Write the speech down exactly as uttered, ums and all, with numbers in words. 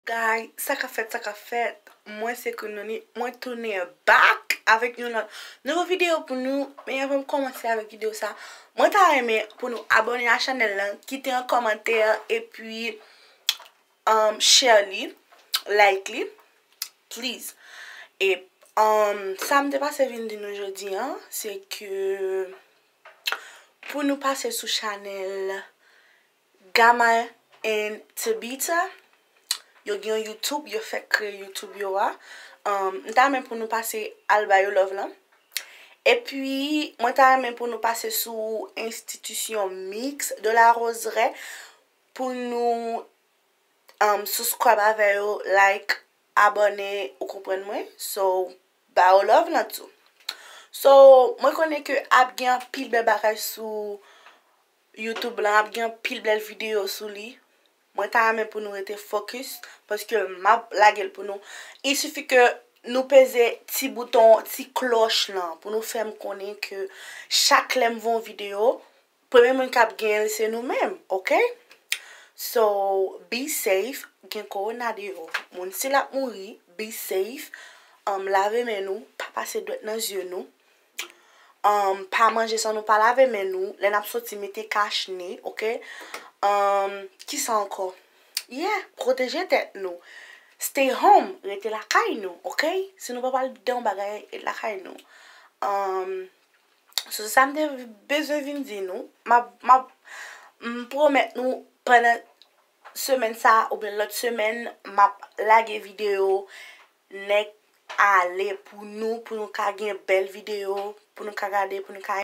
Guys, sa k ap fèt, sa k ap fèt? Mwen se Queen Noni, mwen tounen back avèk yon lòt nouvo videyo pou nou. Men anvan m kòmanse avèk videyo sa, mwen ta renmen pou nou abòne a chanèl lan, kite yon kòmantè, epi um, share li, like li, please. E um, sa m te pase vin di nou jodi an, se ke pou nou pase sou chanèl Gama and Tabitha, yo gen yon YouTube, yo fèk kreye YouTube yo a. Um, m ta renmen pou nou pase al ba yo love lan. Epi, mwen ta renmen pou nou pase sou enstitisyon Mix de la Roseraie pou nou um, subscribe avè yo, like, abòne, ou konprann mwen. So, ba yo love lan tou. So, mwen konnen ke ap gen anpil bèl bagay sou YouTube lan, ap gen anpil bèl videyo sou li. Mwen ta renmen pou nou rete focus, paske m ap lage l pou nou. Il suffit ke nou peze ti bouton, ti klòch lan, pou nou fè m konnen ke chak lè m voye yon videyo, premye moun k ap genyen l se nou menm, oke? So, be safe, gen kowona deyò. Moun si l ap mouri, be safe. Um, lave men nou, pa pase dwèt nan zye nou. Um, pa manje san nou pa lave men nou. Lè n ap soti, mete kach ne, oke? Um, kisa ankò? Yeah, pwoteje tèt nou. Stay home, rete lakay nou, oke? Si nou pa pral dan yon bagay, rete lakay nou. Um, so, se sa m te bezwen vin di nou. M ap, m ap, m pwomèt nou pandan semèn sa a oubyen lòt semèn, m ap lage videyo nèk ale pou nou, pou nou ka gen bèl videyo, pou nou ka gade, pou nou ka